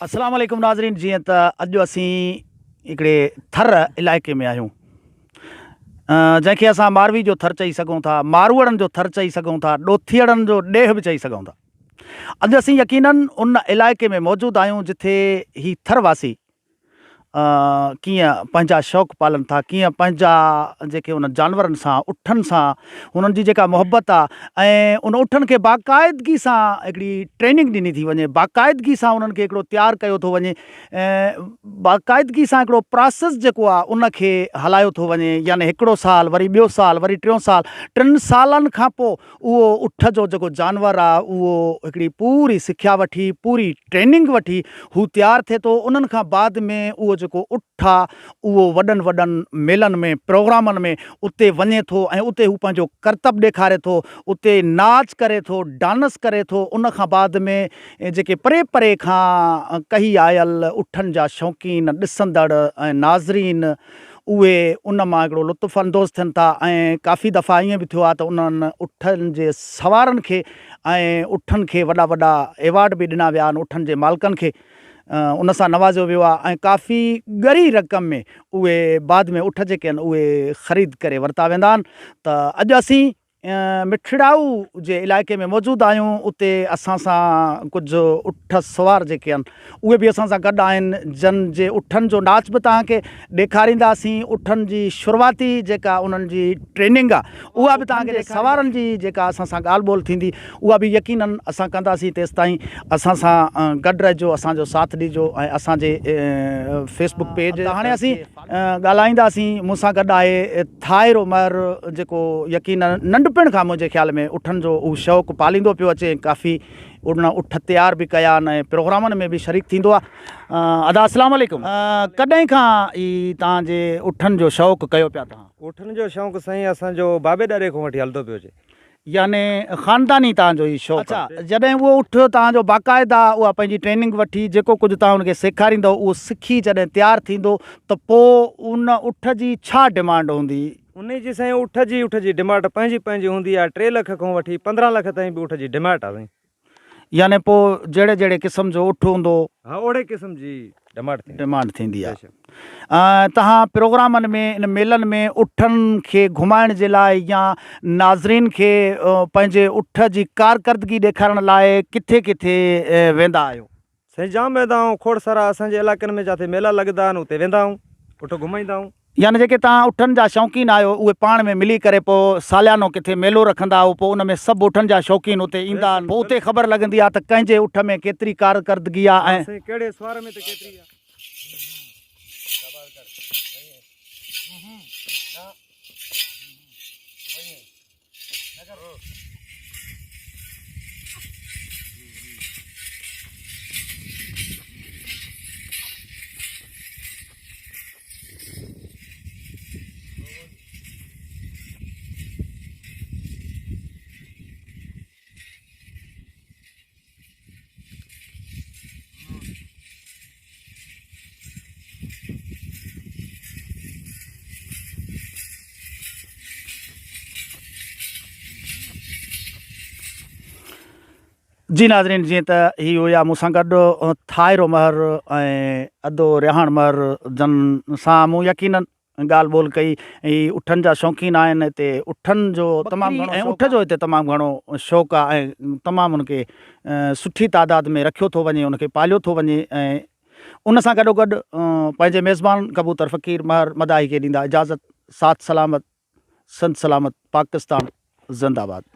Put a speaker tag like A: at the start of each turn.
A: السلام عليڪم ناظرين جيئن ته اڄ اسين هڪڙي ٿر علائقي ۾ آهيون جنهن کي اسان ماروي جو ٿر چئي سگهون ٿا ماروئڙن جو ٿر چئي سگهون ٿا ڏوٿيئڙن جو ڏيهه به چئي سگهون ٿا اڄ اسين يقينن ان علائقي ۾ موجود آهيون جتي هي ٿر واسي ڪيئن پنهنجا شوق پالن ٿا، ڪيئن پنهنجا جيڪي انهن جانورن سان، اٺن سان انهن جي جيڪا محبت آ ۽ ان اٺن کي باقاعدگي سان هڪڙي ٽريننگ ڏني ٿي وڃي، باقاعدگي سان انهن کي هڪڙو تيار ڪيو ٿو وڃي ۽ باقاعدگي سان هڪڙو پراسيس جيڪو آ ان کي هلايو ٿو وڃي يعني هڪڙو سال وري ٻيو سال وري ٽيون سال ٽن سالن کان پوء اهو اٺ جو جيڪو جانور آ اهو هڪڙي پوري سکيا وٺي پوري ٽريننگ وٺي هو تيار ٿئي ٿو انهن کان بعد ۾ اهو جيڪو اٺ آ اهو وڏن وڏن ميلن ۾ پروگرامن ۾ اتي وڃي ٿو ۽ اتي هو پنهنجو ڪرتب ڏيکاري ٿو اتي ناچ ڪري ٿو ڊانس ڪري ٿو ان کان بعد ۾ جيڪي پري پري کان ڪهي آيل اٺن جا شوقين ڏسندڙ ۽ ناظرين اهي ان مان هڪڙو لطف اندوز ٿين ٿا ۽ ڪافي دفعا ائين به ٿيو آهي ته انهن اٺن جي سوارن کي ۽ اٺن کي وڏا وڏا ايوارڊ به ڏنا ويا آهن اٺن جي مالڪن کي ان سان نوازيو ويو آهي ۽ ڪافي ڳري رقم ۾ اهي بعد ۾ اٺ جيڪي آهن اهي خريد ڪري ورتا ويندا آهن ته اڄ اسين مٺڙائو جي علائقي ۾ موجود آهيون اتي اسان سان ڪجهه اٺ سوار جيڪي آهن اهي به اسان سان گڏ آهن جن جي اٺن جو ناچ به توهان کي ڏيکارينداسين اٺن جي شروعاتي جيڪا انهن جي ٽريننگ آهي اها به توهان کي سوارن جي جيڪا اسان سان ڳالهه ٻولهه ٿيندي اها به يقينن اسان ڪنداسين تيستائين اسان سان گڏ رهجو اسان جو ساٿ ڏجو ۽ اسان جي فيسبڪ پيج هاڻي اسين ڳالهائينداسين مون سان گڏ آهي طاهر عمر جيڪو يقينن ننڍپڻ کان منهنجي خيال ۾ اٺن جو اهو شوق پاليندو پيو اچي ۽ ڪافي ان اٺ تيار به ڪيا آهن ۽ پروگرامن ۾ به شريڪ ٿيندو آهي ادا اسلام عليڪم ڪڏهن کان هي توهان جي اٺن جو شوق ڪيو پيا توهان؟
B: اٺن جو شوق سائين اسان جو بابي ڏاڏي کان وٺي هلندو پيو اچي.
A: يعني خانداني توهان جو هي شوق آهي. اڇا جڏهن اهو اٺ توهان جو باقاعده اها پنهنجي ٽريننگ وٺي جيڪو ڪجهه توهان ان کي سيکاريندؤ اهو سکي جڏهن تيار ٿيندو ته پوء ان اٺ جي ڇا ڊمانڊ هوندي؟
B: انهي جي سائين اٺ جي اٺ جي ڊمانڊ پنهنجي پنهنجي هوندي آهي ٽي لک کان وٺي 15 لک تائين به اٺ جي ڊمانڊ آهي سائين.
A: يعني پوء جهڙي جهڙي قسم جو اٺ هوندو.
B: ها اوهڙي قسم جي ڊمانڊ ٿيندي.
A: ڊمانڊ ٿيندي آهي. توهان پروگرامن ۾ ان ميلن ۾ اٺن کي گهمائڻ جي لاء يا ناظرين کي پنهنجي اٺ جي ڪارڪردگي ڏيکارڻ لاء ڪٿي ڪٿي ويندا آهيو؟
B: سائين جام ويندا آهيون کوڙ سارا اسان جي علائقن ۾ جاٿي ميلا لڳندا آهن اتي ويندا آهيون اٺ گهمائيندا آهيون.
A: يعني جيڪي توهان اٺن جا شوقين آهيو اهي پاڻ ۾ ملي ڪري پوء ساليانو ڪٿي ميلو رکندا آهيو پوء ان ۾ سڀ اٺن جا شوقين اتي ايندا آهن پوء اتي خبر لڳندي آهي ته ڪنهن جي اٺ ۾ ڪيتري ڪارڪردگي آهي
B: ۽ سائين ڪهڙي سوار ۾ ته ڪيتري آهي.
A: جي ناظرين جيئن ته هي هيا مون سان گڏ ٿائرو مهر ۽ ادو ريحان مهر جن سان مون يقينن ڳالهه ٻولهه ڪئي ۽ اٺن جا شوقين آهن هتي اٺن جو تمام گهڻو ۽ اٺ جو هتي تمام گهڻو شوق آهي ۽ تمام ان کي سٺي تعداد ۾ رکيو ٿو وڃي ان کي پاليو ٿو وڃي ۽ ان سان گڏو گڏ پنهنجي ميزبان ڪبوتر فقير مهر مداحي کي ڏيندا اجازت ساٿ سلامت سنڌ سلامت پاڪستان زنده آباد.